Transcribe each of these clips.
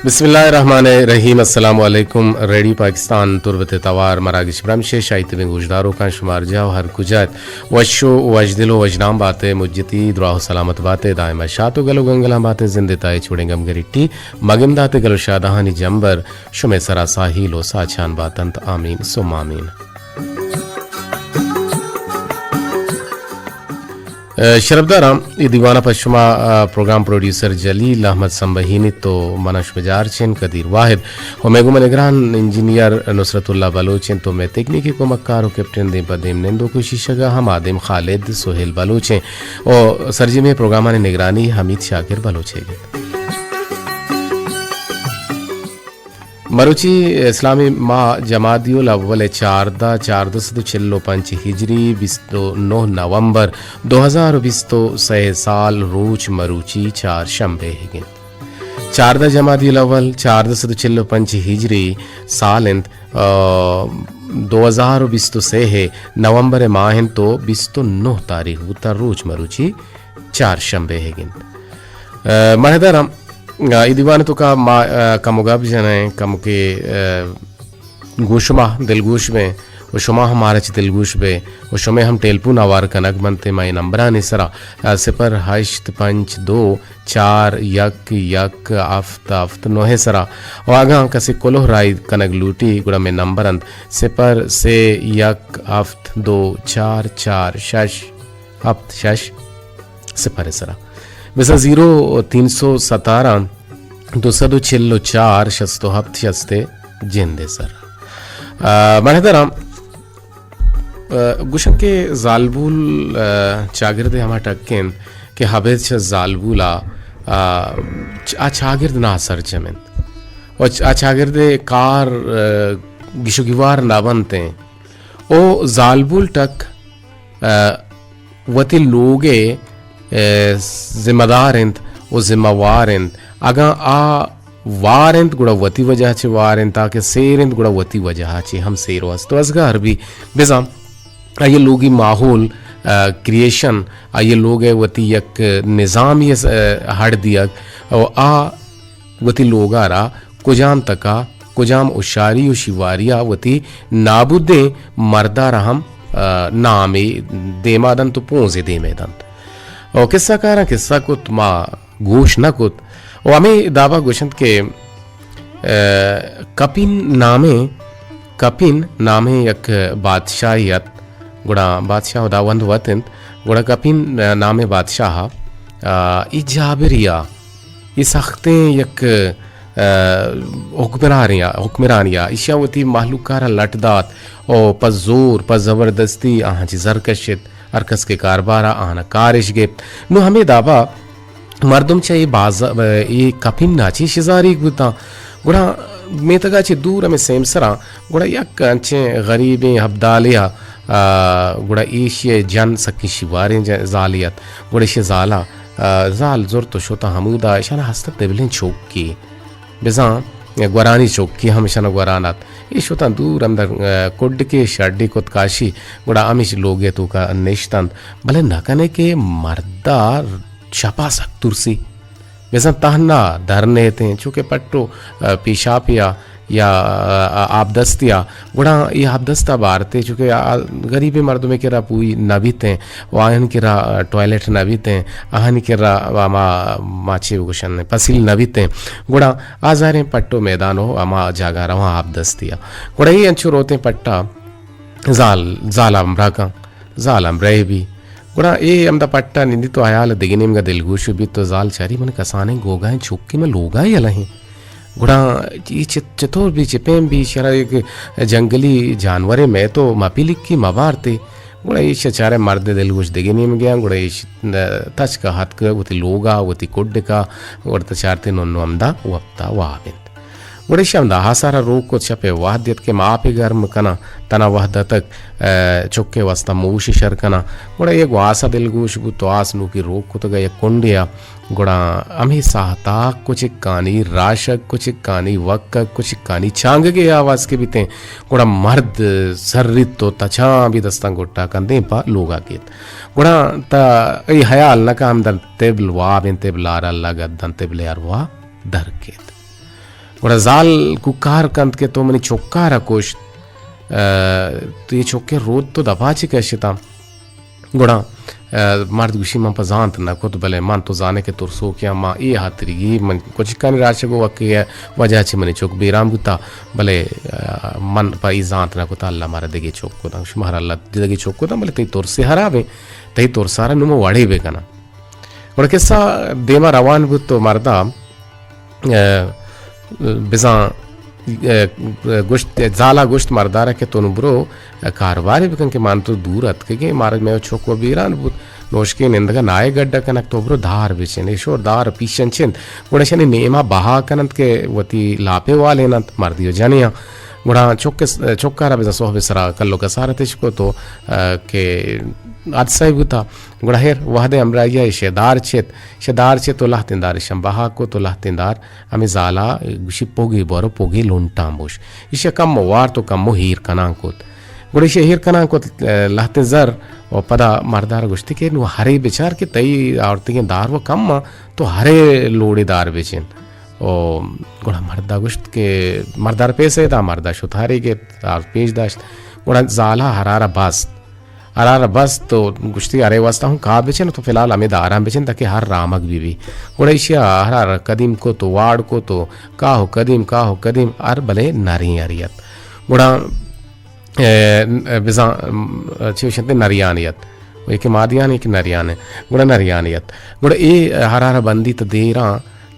بسم اللہ الرحمن الرحیم۔ السلام علیکم۔ ریڈیو پاکستان تربت توار مراگش برمش ء شاہی تبیں گوشداروکاں شمار جاہ و ہر کجا ات، وش و وشدل و وشنام بات ء، مجتی دراہ و سلامت بات ء، دائم شات و گل و گنگلاں بات ء، زند ء تائی چوڑیں گم گریٹی مگم دات ء، گل و شادہانی جمبر شمے سرا ساہیل و ساچان باتنت۔ آمین ثم آمین۔ ء، شرپداراں، اے دیوان ء پہ شما، ء، پروگرام پروڈیوسر جلیل احمد سمبہینیت و منا شمجار چین قدیر واحد و مئے گوما نگران انجینئر نصرت اللہ بلوچ انت و مئے تکنیکی کمکار و کیپٹن دیم پہ دیم نندوک و شیشگ ء ہم آدم خالد سہیل بلوچ انت و سرجمیں پروگرامانی نگرانی حمید شاکر بلوچ ء گیت۔ مروچی اسلامی ماہ جمادی الاول ء چاردہ، چاردہ سد و چل و پنچ ہجری، بیست و نہ نومبر دو ہزار و بیست و سئے سال، روچ مروچی چار شمبے ہگیں۔ چاردہ جمادی الاول چاردہ سد و چل و پنچ ہجری سال انت، آ، دو ہزار و بیست و سئے نومبر ماہ انت و بیست و نہ تاریخ بوتا، روچ مروچی چار شمبے ہگیں۔ آ، مہدرم، آ، اے دیوان توکا ما، آ، کمو گپ جنیں، کمو کہ، آ، گوشما دلگوش بیں و شما ہم مارا چہ دلگوش بے و شمے ہم ٹیلپون آوار کنگ بنت، ما اے نمبرانی سرا، آ، صفر ہشت پنچ دو چار یک یک ہفت ہفت نہ سرا و اگاں کسی کلوہ رائی کنگ لوٹی گڑا مئے نمبر انت صفر سے یک ہفت دو چار چار شش ہپت شش صفر ء سرا۔ بزاں زیرو تین سو ستارہ دو سد و چل و چار شست و ہپت شست ء جند ء سرا۔ آ، مہدرم، آ، گوشن کہ زالبول، آ، چاگرد ء ہما ٹک انت کہ ہبید چہ زالبول ء، آ، چ-، آ چاگرد ناسرجم انت و چ-، آ چاگرد ء کار، آ، گیش و گیوار نہ بنت انت۔ او زالبول ٹک، آ، وتی لوگ ء، آ، ذمہ دار انت و ذمہ وار انت۔ اگاں آ وار انت گڑا وتی وجہ چہ وار انت، آ کہ سیر انت گڑا وتی وجہ چہ ہم سیر و است و ازگار بی۔ بزاں آئی لوگی ماحول، آ، کریئیشن، آئی لوگ ء وتی یک نظامی ء، آ، ہڑ دیگ و آ وتی لوگا را کجام تکا، کجام ہوشاری و شیواریا وتی نابودیں مردا را ہم، آ، نامے دیما دنت و پونزے دیمے دنت۔ و قصہ کاراں قصہ کت، ما گوش نہ کت۔ و ہمے دابا گوشنت کہ، آ، کپین نامیں، کپین نامیں یک بادشاہی ات، گڑا بادشاہ ہداوند وت انت، گڑا کپین نامیں بادشاہ، آ، ای جابریا، ای سختیں یک، آ، حکمرانیا، حکمرانیا، ایشیا وتی مہلوکارا لٹ دات و پہ زور، پہ زبردستی آہاں چہ زر کشت۔ ہر کس کہ کاربار ء آہاں کارش گپت۔ نوں ہمے دابا مردم چہ اے باز-، اے کپین ء چہ شزاریگ بوتاں۔ گڑا میتگ ء چہ دور ہمے سیمسراں گڑا یک انچیں غریبیں ہبدالے ء، آ، گڑا ایشی ء جن سکیں شیواریں ج-، زالے ات۔ گڑا ایشی ء زال ء، آ، زال زرت و شت ہمودا ایشان ء ہست ات دبلیں چوکے۔ بزاں گورانی چوکی ہم اشان گوران ات۔ اے شتاں دور اندر، آ، کڈکے شڈی کت کاشی، گڑا ہمیش لوگے توکا نشتنت۔ بلے نہ کنے کہ مردا شپا سک ترسی۔ بزاں تہنا در نیتیں، چونکہ پٹو، آ، پیشاپیا یا، آ، آبدستیا، گڑا اے آبدست ء بارتے، چونکہ آ غریبیں مردمے کرا پوئی نہ بیتیں، و آیانی کرا ٹوائلٹ نہ بیتیں، آہانی کرا ہما ما چے بگوشن پسیل نہ بیتیں، گڑا آ زاریں پٹ و میدان و ہما جاگہ رواں آبدستی ء۔ گڑا اے انچو روتیں پٹا زال، زال ہمراہ کن، زال ہمراہ بی۔ گڑا اے ہمدا پٹا نندی تو حیال دگہ نیمگا دلگوش بیت تو زال چاری من کسانیں گوگائیں چوکی من لوگا یلہ ہیں۔ گڑا اے چت-، چتور بی، چہ پیم بی، شرا یک جنگلی جانورے مئے تو مپیلکی مبارتے۔ گڑا ایش چارے مرد دلگوش دگہ نیمگیاں، گڑا ایش تچکا ہتک وتی لوگا، وتی کڈکا، گڑا تچارتے ننو ہمدا وپتا واب انت۔ گڑا ایش ہمدا آسارا روک کت، شپے وہد دیت کہ ماپے گرم کناں، تنا وہد اتک، اے، چکے واسطہ موشی شر کناں۔ گڑا اے گواسا دلگوش بوت تو آس نوکی روک کتگا یک کنڈیا۔ گڑا ہمے ساہتا کچکانی راشگ، کچکانی وکگ، کچکانی چانگگے آواز کہ بیتیں، گڑا مرد سریت و تچان بی دستاں گٹا کندیں پہ لوگا کیت۔ گڑا تا اے حیال نہ کہ ہمدن تبل وابیں، تبل آرا لگت دن، تبل ارواح در کیت۔ گڑا زال کوکار کنت کہ تو منی چکارا کشت، ء، تو اے چکے رود تو دپا چی کشتاں؟ گڑا، ء، مرد گوشی، من پہ زانت نہ کت، بلے من تو زانے کہ ترسوکیاں، ما اے ہاتریگی من کچکانی راچگ و وقے وجہ چہ منی چک بیران بوتا، بلے، ء، من پہ اے زانت نہ کت، اللہ مارا دگے چک کتاں۔ شما ہر اللہ دگے چک کتاں، بلے تئی ترسے ہرابیں، تئی ترسارا نوں ما وڑے بکناں۔ گڑا قصہ دیما روان بوت تو مردا، ء، بزاں، ء، گوشت، زالا گوشت مردارا کہ تو نوں برو، ء، کاروبارے بکن کہ من تو دور اتکگیں، مارا مئے چک و بیران بوت، نوشکے نندگا نائے گڈا کنک، تو برو دار بچن، ایشور دار پیشن چنت، گڑا شنی نیما بہا کننت کہ وتی لاپے والیننت، مردی و جنیاں۔ گڑا چک، چکارا بزاں صحب سرا کلو کسارتش کو تو، ء، کہ حادثہ بوتا۔ گڑا ہیر وہدے ہمراہی ء ایشی دار چت، ایشی دار چت و لہتیں دار ایشاں بہا کت و لہتیں دار ہمے زالا گوشی پوگی بور و پوگی لنٹاں بوش۔ ایشی کم و وارت و کم و ہیر کنان کت۔ گڑا ایشی ہیر کنان کت، ء، لہتیں زر و پدا مردار گوشتی کہ نوں ہرے بچار کہ تئی آورتگیں دار و کم آں، تو ہرے لوڑی دار بچن۔ و گڑا مردا گوشت کہ مردار پیسے دا، مردا شت ہرے گپت، دار پیش داشت۔ گڑا زالا ہرارا بست۔ ہرارا بست و گوشتی، ارے واسطہ ہوں کا بچن، تو فی الحال ہمے داراں بچن تاکہ ہر رامگ بی بی۔ گڑا ایشیا ہرار قدیم کو تو واڑ کو تو کاہو قدیم، کاہو قدیم، ہر بلے نریں ہریت۔ گڑا، ء، بزاں، م، چی وشنتے نریان یت۔ و ایک مادیان، ایک نریان۔ گڑا نریان یت۔ گڑا اے ہرارا بندی تا دیراں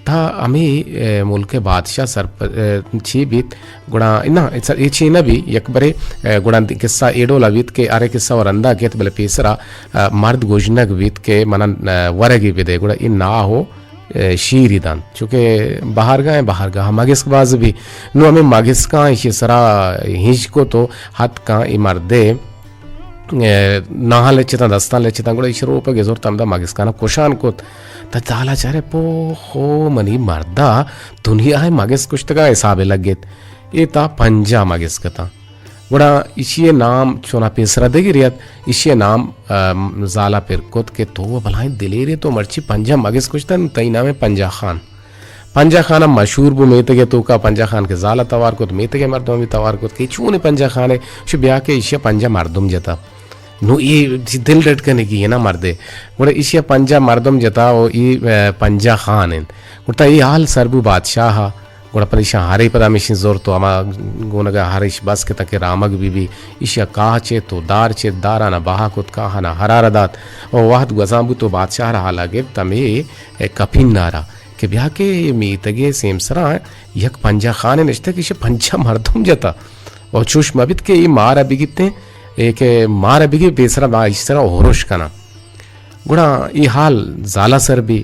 تا ہمے، ء، ملک ء بادشاہ سرپ-، ء، چی بیت؟ گڑا نہ، اے چی نہ بی، یک برے، ء، گڑا قصہ اے ڈولا بیت کہ ارے قصہ و رندا کیت، بلے پیسرا، ء، مرد گوژنگ بیت کہ منا، ء، ورگی بدے، گڑا اے ناہ و، ء، شیری دنت۔ چونکہ بہارگاہ ایں، بہارگاہ مگسک باز بی۔ نوں ہمے مگسکاں ایشی سرا ہنج کو تو ہتکاں اے مردے ء، ناہاں لچتاں، دستاں لچتاں، گڑا ایشی روپگ ء زرت ہمدا مگسکاناں کشان کت۔ تا زالا چارے پو ہو منی مردا دنیا ء مگس کشتگاں حساب ء لگت۔ اے تا پنجاہ مگس کتاں۔ گڑا ایشی ء نام چونا پیسرا دگری ات، ایشی ء نام، ء، زالا پر کت کہ تو و بلاہیں دلیرے، تو مرچی پنجاہ مگس کشتن، تئی نام ء پنجاہ خان۔ پنجاہ خان ہم مشہور بو میتگ ء توکا، پنجاہ خان کہ زال ء توار کت، میتگ ء مردم ہم توار کت کہ چون پنجاہ خان ء، شو بیا کہ ایشی ء پنجاہ مردم جتا۔ نو اے چی دل ڈٹ کنگی نا مردے۔ گڑا ایشی ء پنجاہ مردم جتا و اے، ء، پنجاہ خان انت۔ گڑا اے حال سر بو بادشاہ ء۔ گڑا پدا ایشاں ہرے پدا ہمیشیں زرت و ہما گونگا ہر ایش بس کہ تاکہ رامگ بی بی۔ ایشی ء کاہ چیت و دار چیت، دارانا بہا کت، کاہانا ہرارا دات۔ و وہد گوزان بوت و بادشاہ را حالا گپت ہمے کپین ء را۔ کہ بیا کہ میتگ ء سیمسرا یک پنجاہ خانے نشتگ، ایشی پنجاہ مردم جتا و چوش مہ بیت کہ اے مارا بگیپتیں، اے کہ مارا بگیپ، پیسرا ما ایشی سرا ہرش کناں۔ گڑا اے حال زالا سر بی۔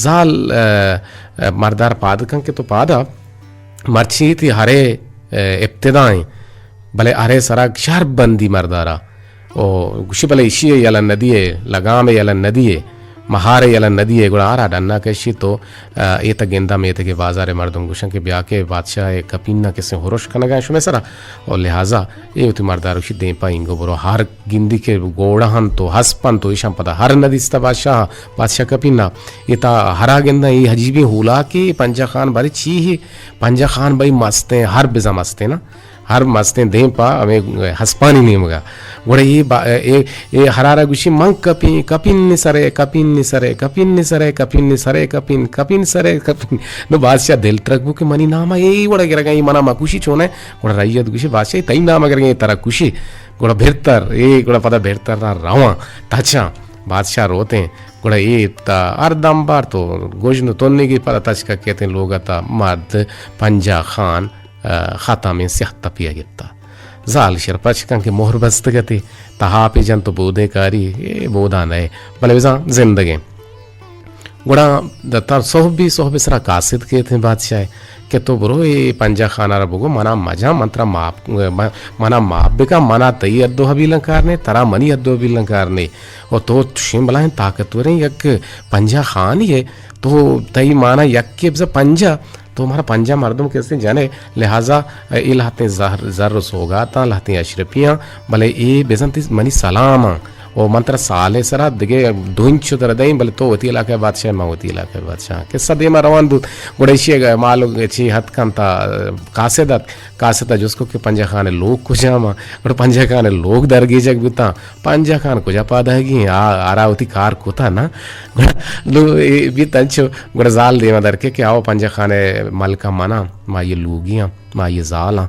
زال، ء، ء، مردار پاد کن کہ تو پادا مرچی تی ہرے، ء، ابتدائیں، بلے ہرے سرا شر بندی مردارا۔ او گوشی، بلے ایشی ء یلہ ندیے، لگام ء یلہ ندیے، مہار ء یلہ ندیے، گڑا آرا ڈنا کشی تو، ء، اے تا گندا میتگ ء بازار ء مردم گوشن کہ بیا کہ بادشاہ ء کپین ء کسیں ہرش کنگا شمے سرا، او لہذا اے وتی مردار گوشی دیم پا اینگو برو، ہر گندی کہ گوڑا ہن تو ہسپ ہن تو ایشان پدا ہر ندیستا بادشاہ، بادشاہ کپین ء۔ اے تا ہرا گندا اے عجیبیں ہولا کہ پنجہ خان بارے چی ہے، پنجہ خان بھائی مستیں، ہر بزا مستیں نا۔ ہر مستیں دیم پہ ہمے ہسپانی نیمگا۔ گڑا اے با-، اے، اے ہرارا گوشی، من کپین، کپین سرے، کپین سرے، کپین سرے، کپین سرے، کپین، کپین سرے، کپین۔ نو بادشاہ دل ترک بو کہ منی نام اے وڑا گرگا، اے منا مکوشی چونے؟ گڑا رعیت گوشی، بادشاہ، تئی نام گرگا، اے ترا کوشی۔ گڑا بھرتر، اے گڑا پدا بھرتر نا رواں، تچاں۔ بادشاہ روتیں۔ گڑا اے تا ہر دم بار تو گژن و تنگی پدا تچکا کیتیں لوگا تا مرد پنجہ خان ء، ختمیں سیاہ تپی ء گپتا۔ زال شر پچ کن کہ مہر بستگ اتی، تہا پہ جن تو بودے کاری، اے بودا نئے، بلے بزاں زندگیں۔ گڑا دتار صحب بی، صحب سرا قاصد کیتیں بادشاہ کہ تو برو اے پنجہ خانہ را بگو، منا مجا، من ترا معاف، منا معاف بکا، منا تئی حد و حبیلن کار نے، ترا منی حد و حبیلن کار نے۔ و تو چشیں بلاہیں طاقتوریں یک پنجہ خانی ہے، تو تئی مانا یکے بزا پنجہ، تو مارا پنجاہ مردم کسے جنے، لہذا اے لہتیں زہر، زر و سوگاتاں، لہتیں اشرفیاں، بلے اے بزن تئی منی سلاماں۔ او من ترا سال ءِ سرا دگہ دو انچو ترا دئیں، بلے تو وتی علاقہ ءِ بادشاہ، من وتی علاقہ ءِ بادشاہ۔ قصہ دیما روان بوت، گڑا ایشی ءَ مال چی ہت کنت، قاصد ات، قاصد ءَ جست کو کہ پنجہ خان ءِ لوگ کجام آں؟ گڑا پنجہ خان ءِ لوگ درگیجگ بوتاں۔ پنجہ خان کجا پاداگی ایں؟ آ، آرا وتی کار کتا نا۔ گڑا نو اے بیت انچو، گڑا زال دیما در کے کہ آو پنجہ خان ءِ ملک ءَ من آں، ما آئی ءِ لوگی آں، ما آئی ءِ زال آں۔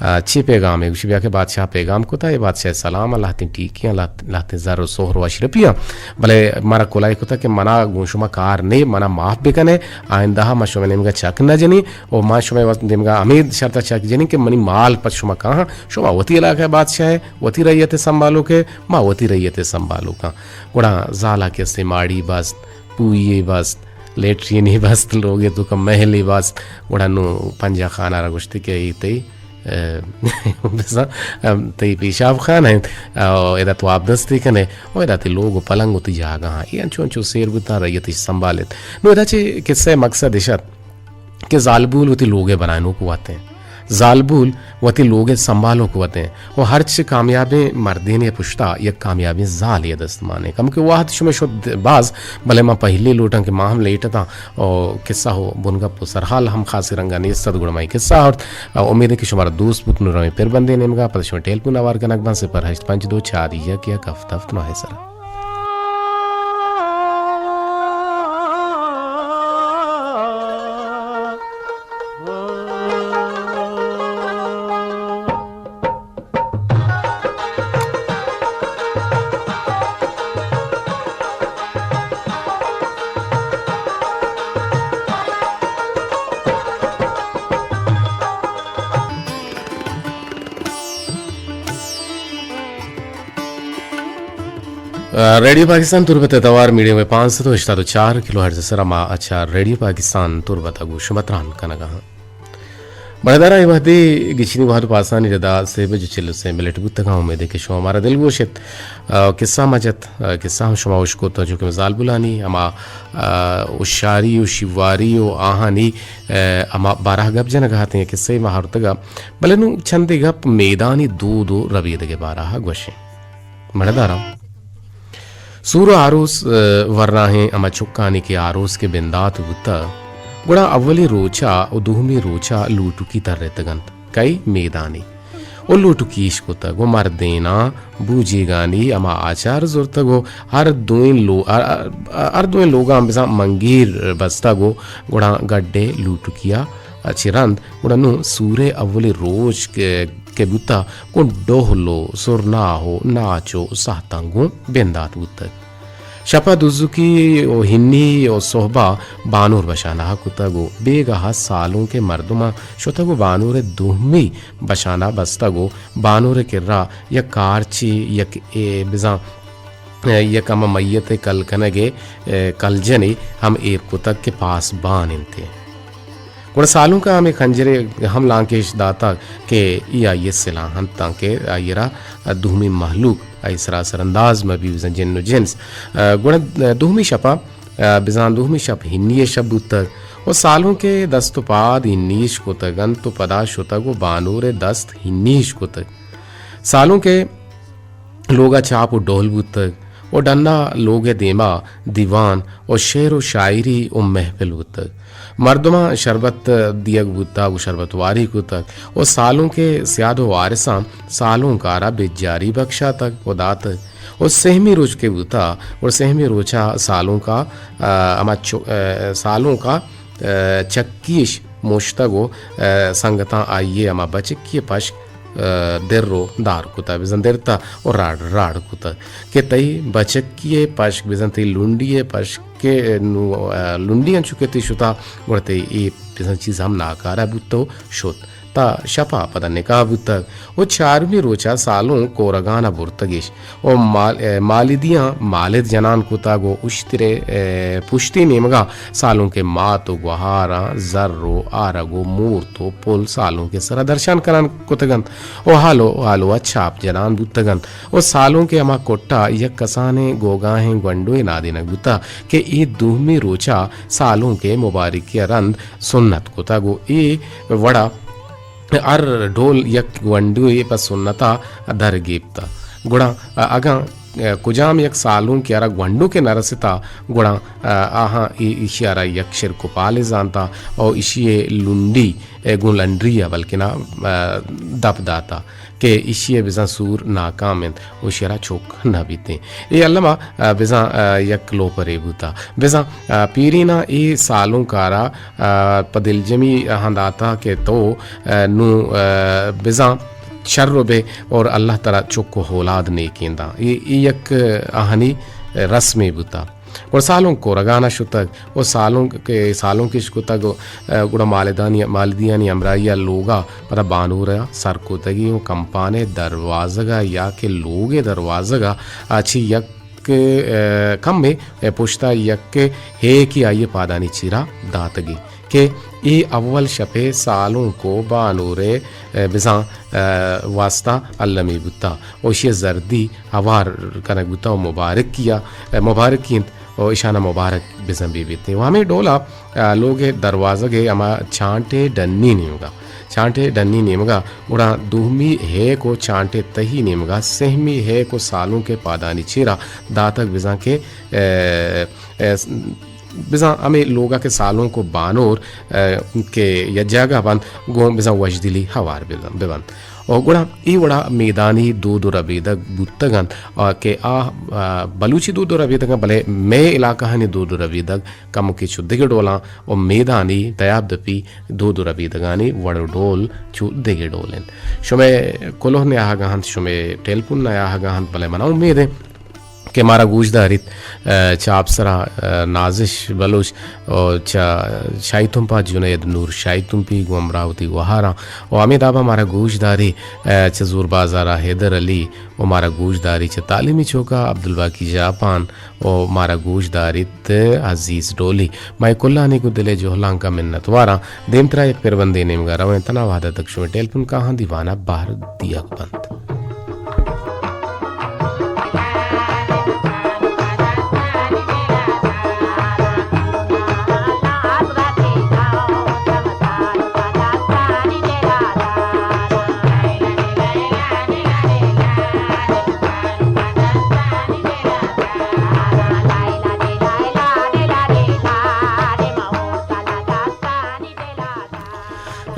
آ، چے پیغامے؟ گوشی، بیا کہ بادشاہ پیغام کتا، اے بادشاہ ءِ سلام آں، لہتیں ٹیکی آں، لہت-، لہتیں زر و سہر و اشرپی آں، بلے مارا کلاہے کتا کہ منا گوں شما کار نے، منا معاف بکنے، آئندہ ما شمئے نیمگا چک نہ جنیں، و ما شمئے وت-، نیمگا ہمے شرطا چک جنیں کہ منی مال پہ شما کاہاں، شما وتی علاقہ ءِ بادشاہ ئے، وتی رعیت ءِ سنبھالوک ئے، ما وتی رعیت ءِ سنبھالوک آں۔ گڑا زالا کہ استیں ماڑی بست، پوئیے بست، لیٹرینے بست، لوگے توکا محلے بست، گڑا نوں پنجہ خان ءَ را گوشتی کہ اے تئی، ءَ، بزاں، ام، تئی پیشاب خانہ انت، ءَ، ادا تو آبدستی کنے، و ادا تئی لوگ و پلنگ و تئی جاگہ آں۔ اے انچو انچو سیر بوتاں، رعیت اش سنبھالت۔ نوں ادا چہ قصہ ءِ مقصد اش ات کہ زالبول وتی لوگ ءِ بنائینوک وت انت۔ زالبول وتی لوگ ءِ سنبھالوک وت انت۔ و ہرچ کامیابیں مردینے ءِ پشتا یک کامیابیں زالے ءِ دست مان انت۔ کمکہ وہد شمئے شت باز، بلے من پہلی لوٹاں کہ ما ہم لیٹ اتاں و قصہ و بنگپ و سرحال ہم خاصیں رنگا نیست ات، گڑا من اے قصہ آورت۔ امید انت کہ شمارا دوست بوت۔ نوں رویں پر بندے نیمگا، پدا شمئے ٹیلیفون ہوار کنگ بنت، صفر ہشت پنچ دو چار یک یک ہفت ہفت نو ءِ سرا۔ ریڈیو پاکستان تربت ءِ توار میڈیم ویو پانچ سد و ہشتاد و چار کلو ہرٹز ءِ سرا ما اچ آر ریڈیو پاکستان تربت ءَ گوں شما تران کنگ ءَ آں۔ بڑدارا اے وہدے گچینی وہد پاسانی ردا سے بج چل و سے منٹ بوتگ آں۔ امید کہ شما مارا دلگوش ات۔ آ، قصہ ما جت، آ، قصہ ہم شما اشکت، چونکہ زالبولانی ہما، آ، ہوشیاری و شیواری و آہانی، آ، ہما بارہ گپ جنگ ءَ اتیں، قصہ ما ہرتگا۔ بلے نوں چندے گپ میدانی دود و ربیدگ ءِ بارہ ءَ گوشیں۔ مڑداراں۔ سور ءُ آروس، ءَ، ورناہیں ہما چکانی کہ آروس کہ بندات بوتگ، گڑا اولی روچ ءَ ءُ دومی روچ ءَ لوٹکی ترتگ انت۔ کئی میدانی ءُ لوٹکی اش کتگ ءُ مردیناں بوجیگانی ہما آچار زرتگ ءُ ہر دوئیں لو-، ہر، ہر، ہر دوئیں لوگاں بزاں منگیر بستگ ءُ گڑا گڈ ءِ لوٹکی ءَ چہ رند گڑا نوں سور ءِ اولی روچ کہ، کہ بوتہ، گوں ڈہل ءُ سرناہ ءُ ناچ ءُ ساہتاں گوں بندات بوتگ۔ شپ ءَ دزکی ءُ ہنی ءُ سہب ءَ بانور بشانہ کتگ ءُ بیگاہ ءَ سالونک ءِ مردماں شتگ ءُ بانور ءِ دومی بشانہ بستگ ءُ بانور ءِ کرا یک کارچے، یک، اے، بزاں یک ہما میت ءِ کل کنگ ءِ، اے، کلجنے ہم ایر کتگ کہ پاسبان انت۔ گڑا سالونک ءَ ہمے خنجرے ہم لانکیش داتگ کہ اے آئی ءِ سلاہ انت تانکہ آئی ءَ را دومی مہلوک آئی ءِ سرا سرانداز مہ بی، بزاں جن ءُ جنس۔ گڑا دومی شپ ءَ، بزاں دومی شپ ہنی ءِ شپ بوتگ ءُ سالونک ءِ دست ءُ پاد ہنی اش کتگ انت ءُ پدا شتگ ءُ بانور ءِ دست ہنی اش کتگ۔ سالونک ءِ لوگ ءَ چاپ ءُ ڈول بوتگ ءُ ڈن ءَ لوگ ءِ دیما دیوان ءُ شعر ءُ شاعری ءُ محفل بوتگ۔ مردماں شربت دیگ بوتگ ءُ شربت واری کتگ ءُ سالونک ءِ سیاد ءُ وارثاں سالونک ءَ را بجاری بکشاتگ ءُ داتگ ءُ سہمی روچ کہ بوتگ، گڑا سہمی روچ ءَ سالونک ءَ، آ، ہما چو-، آ، سالونک ءَ، آ، چکی اش موشتگ ءُ، آ، سنگتاں آئی ءِ ہما بچکی ءِ پشک ءَ در ءُ دار کتہ، بزاں درتہ ءُ راڑ راڑ کتہ کہ تئی بچکی ءِ پشک، بزاں تئی لنڈی ءِ پشک کہ نوں، ءَ، لنڈی انچو کہ تئی شتہ، گڑا تئی اے بزاں چیز ہم ناکارہ بوتہ ءُ شت۔ تا شپ ءَ پدا نکاح بوتگ ءُ چارمی روچ ءَ سالونک کورگان ءَ برتگ اش۔ ءُ مال-، ءَ، مالیدیاں مالد جنان کتگ ءُ اشتر ءِ، ءَ، پشتی نیمگ ءَ سالونک ءِ مات ءُ گوہاراں زر ءُ آرگ ءُ مورت ءُ پل سالونک ءِ سرا درشان کنان کتگ انت ءُ ہالو ہالو ءَ چاپ جنان بوتگ انت ءُ سالونک ءِ ہما کٹ ءَ یک کسانیں گوگاہیں گونڈوے نادینگ بوتگ کہ اے دومی روچ ءَ سالونک ءِ مبارکی ءَ رند سنت کتگ ءُ اے وڑ ءَ ہر ڈول یک گونڈوے پہ سنت ءَ در گیپتہ۔ گڑا، آ، اگاں، آ، کجام یک سالونکے ءَ را گونڈوکے نہ رستا، گڑا، آ، آہاں اے، ایشی ءَ را یک شرک و پالے زانتا او ایشی ءِ لنڈی، آ، گوں لنڈری ءَ بلکنا، آ، دپ داتا کہ ایشی ءِ بزاں سور ناکام انت و ایشی ءَ را چک نہ بیتیں۔ اے الما، آ، بزاں، آ، یک لوپرے بوتا۔ بزاں، آ، پیریناں اے سالونک ءَ را، آ، پہ دلجمی آہاں داتا کہ تو، آ، نوں، آ، بزاں شر بئے اور اللہ ترا چک و اولاد نیکیں داں۔ اے، اے یک آہانی رسمے بوتا۔ گڑا سالونک کورگانا شتگ و سالونک کہ سالونک اش کتگ و، آ، گڑا مالدانی، مالدیانی ہمراہی ءَ لوگا پدا بانور ءَ سر کتگی و کمپان ءِ دروازگ ءَ یا کہ لوگ ءِ دروازگ ءَ، آ، چہ یک، آ، کمے پشت ءَ یک ہیکے آئی ءِ پادانی چیرا داتگی۔ کہ اے اول شپ ءِ سالونک و بانور ءِ، آ، بزاں، آ، واستا المی بوتا و ایشی ءِ زردی ہوار کنگ بوتا و مبارکی ءَ، آ، مبارکی انت و ایشانا مبارک بزاں بہ بیتیں۔ و ہمے ڈولا، آ، لوگ ءِ دروازگ ءِ ہما چانٹ ءِ ڈنی نیمگا، چانٹ ءِ ڈنی نیمگا، گڑا دومی ہیک و چانٹ ءِ تہی نیمگا، سہمی ہیک و سالونک ءِ پادانی چیرا داتگ بزاں کہ، آ، آ، بزاں ہمے لوگ ءَ کہ سالونک و بانور، آ، کہ یک جاگہ بنت، گوں بزاں وشدلی ہوار بہ بنت۔ و گڑا اے وڑا میدانی دود و ربیدگ بوتگ انت، آ، کہ آ، آ، بلوچی دود و ربیدگ انت، بلے مئے علاقہانی دود و ربیدگ کمکے چو دگہ ڈولاں و میدانی تیاب دپی دود و ربیدگانی وڑ و ڈول چو دگہ ڈول انت۔ شمئے کلوہ نیاہگ ءَ انت، شمئے ٹیلیفون نیاہگ ءَ انت، بلے منا امید انت کہ مارا گوش داریت، آ، چہ آپسرا، آ، نازش بلوچ و چہ شاہی تمپا جنید نور شاہی تمپی گوں ہمراہ وتی گوہاراں و ہمے دابا مارا گوش داری، آ، چہ زور بازارا حیدر علی و مارا گوش داری چہ تعلیمی چوکا عبدالباقی جاپان و مارا گوش داریت عزیز ڈولی۔ ما اے کلانی گوں دل ءِ جہلانکا منتواراں۔ دیمترا یک پربندے نیمگا رویں، تنا وہدا تک شمئے ٹیلیفون کاہاں دیوانا بہر دیگ بنت۔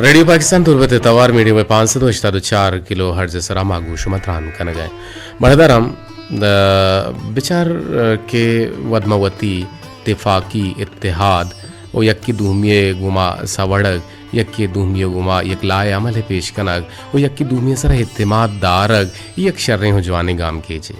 ریڈیو پاکستان تربت ءِ توار میڈیم ویو پانچ سد و ہشتاد و چار کلو ہرٹز ءِ سرا ما گوں شما تران کنگ ءَ ایں۔ برداراں، آ، بچار، آ، کہ وت ما وتی تفاقی اتحاد و یکے دومی ءِ گوما سوڑگ، یکے دومی ءِ گوما یک لائحہ عملے پیش کنگ و یکے دومی ءِ سرا اعتماد دارگ، اے یک شریں و جوانیں گامگیجے۔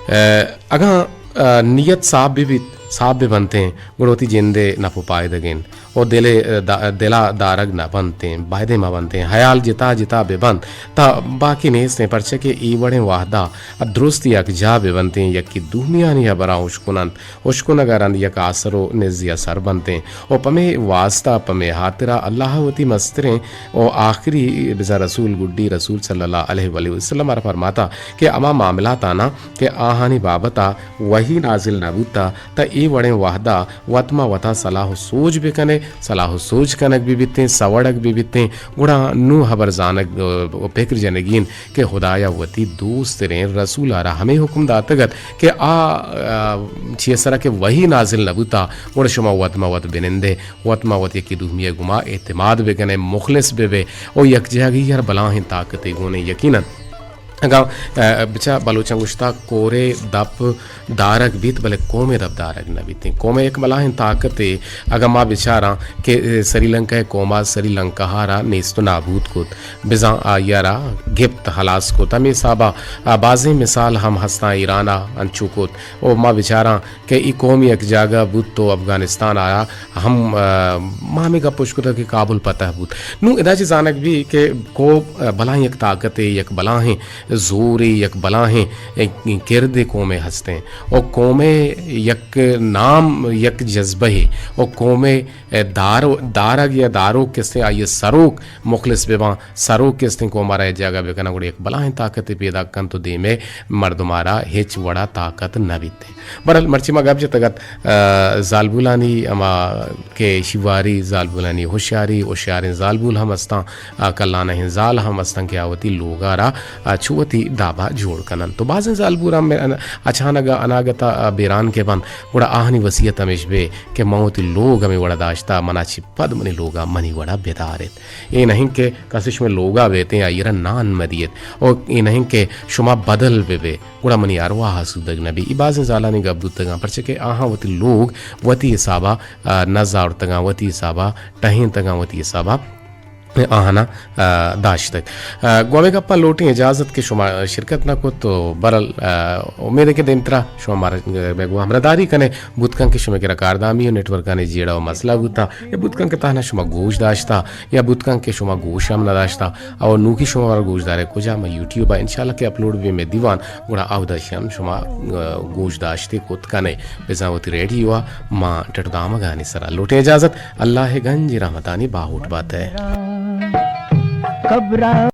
آ، اگاں، آ، نیت صاف بہ بیت، صاف بہ بنتیں، گڑا وتی جند ءِ نپ و پائدگ انت۔ و دل ءِ، آ، دا-، دل ءَ دارگ نہ بنتیں، بایدیں مہ بنتیں۔ ہیال جتا جتا بہ بنت، تا باقی نیستیں، پرچا کہ اے وڑیں وہدا درست یکجاہ بہ بنتیں، یکے دومیانی ہبراں اشکننت، اشکنگ ءَ رند یک آسر و نزی ءَ سر بنتیں۔ و پمے واسطہ، پمے ہاترا اللہ ءَ وتی مستریں و آخری بزاں رسول گڈی رسول صلی اللہ علیہ وآلہ وسلم ءَ را فرماتا کہ ہما معاملاتانا کہ آہانی بابتا وحی نازل نہ بوتا، تا اے وڑیں وہدا وت ما وتا صلاح و سوج بہ کنئے، صلاح و سوج کنگ بہ بیتیں، سوڑگ بہ بیتیں، گڑا نوں ہبر زانگ، آ، و پکر جنگی انت کہ ہدایا وتی دوستریں رسولا را ہمے حکم داتگ ات کہ آ، آ، چی سرا کہ وحی نازل نہ بوتا، گڑا شما وت ما وت بنندئے، وت ما وت یکے دومی ءِ گوما اعتماد بہ کنئے، مخلص بہ بئے، و یکجاہگی ہر بلاہیں طاقتے گون انت۔ یقیناً اگاں، آ، بچا بلوچاں گوشتا کورے دپ دارگ بیت، بلے قومے دپ دارگ نہ بیت۔ قومے یک بلاہیں طاقتے۔ اگاں ما بچاراں کہ، آ، سری لنکا ءِ قوما سری لنکا ءَ را نیست و نابود کت، بزاں آئی ءَ را گپت، ہلاس کت۔ ہمے حسابا، آ، بازیں مثال ہم ہستاں ایرانا انچو کت۔ و ما بچاراں کہ ای قوم یک جاگہ بوت تو افغانستان آیا ہم، آ، ما ہمے گپ اش کتگ کہ کابل پتہ بوت۔ نوں ادا چہ زانگ بی کہ کو، آ، بلاہیں یک طاقتے، یک بلاہیں زورے، یک بلاہیں، آ، کردے قومے ہستیں۔ و قومے یک نام، یک جذبہ ہے۔ و قومے، آ، دار-، دارگ یا داروک کستیں آئی سروک مخلص بباں، سروک استیں قوم ءَ را یک جاگہ بکناں، گڑا یک بلاہیں طاقتے پیداک کنت و دیمے مردم ءَ را ہچ وڑا طاقت نہ بیت۔ بہرحال، مرچی ما گپ جتگ ات، آ، زالبولانی ہما کہ شیواری، زالبولانی ہوشیاری، ہوشیاریں زالبول ہم استاں، آ، کلانہیں زال ہم استاں کہ آ وتی لوگ ءَ را، آ، چو وتی دابا جوڑ کننت۔ تو بازیں زالبوراں اچانک ء اناگت ء بیران کہ بنت، گڑا آہانی وصیت ہمیش بے کہ من وتی لوگ ہمے وڑا داشتہ، منا چہ پد منی لوگا منی وڑا بداریت۔ اے نہ انت کہ کسے شمئے لوگا بیتیں آئی را نان مدیت، او اے نہ انت کہ شما بدل بہ بے گڑا منی ارواہ آسودگ نہ بی۔ اے بازیں زالانی گپ بوتگاں، پرچہ کہ آہاں وتی لوگ وتی حسابا، آ، نز آورتگاں، وتی حسابا ٹہینتگاں، وتی حسابا آہانا، آ، داشتگ۔ آ، گوں ہمے گپا لوٹیں اجازت کہ شما شرکت نہ کت، تو برل، آ، امید کہ دیمترا شما مارا بہ گوں ہمراہداری کنے۔ بوت کن کہ شمئے کرا کاردامی و نیٹورکانی جیڑہ و مسئلہ بوتا، یا بوت کن کہ تہنا شما گوش داشتا، یا بوت کن کہ شما گوش ہم نہ داشتا۔ او نوکی شما مارا گوش دارے کجا؟ ما یوٹیوب ء انشاءاللہ کہ اپلوڈ بی مئے دیوان، گڑا اودا شم شما، آ، گوش داشتے کت کنے۔ بزاں وتی ریڈیو ء ما ٹٹ دامگانی سرا لوٹیں اجازت۔ اللہ ء گنج رحمتانی باہوٹ بات ء۔ قبراں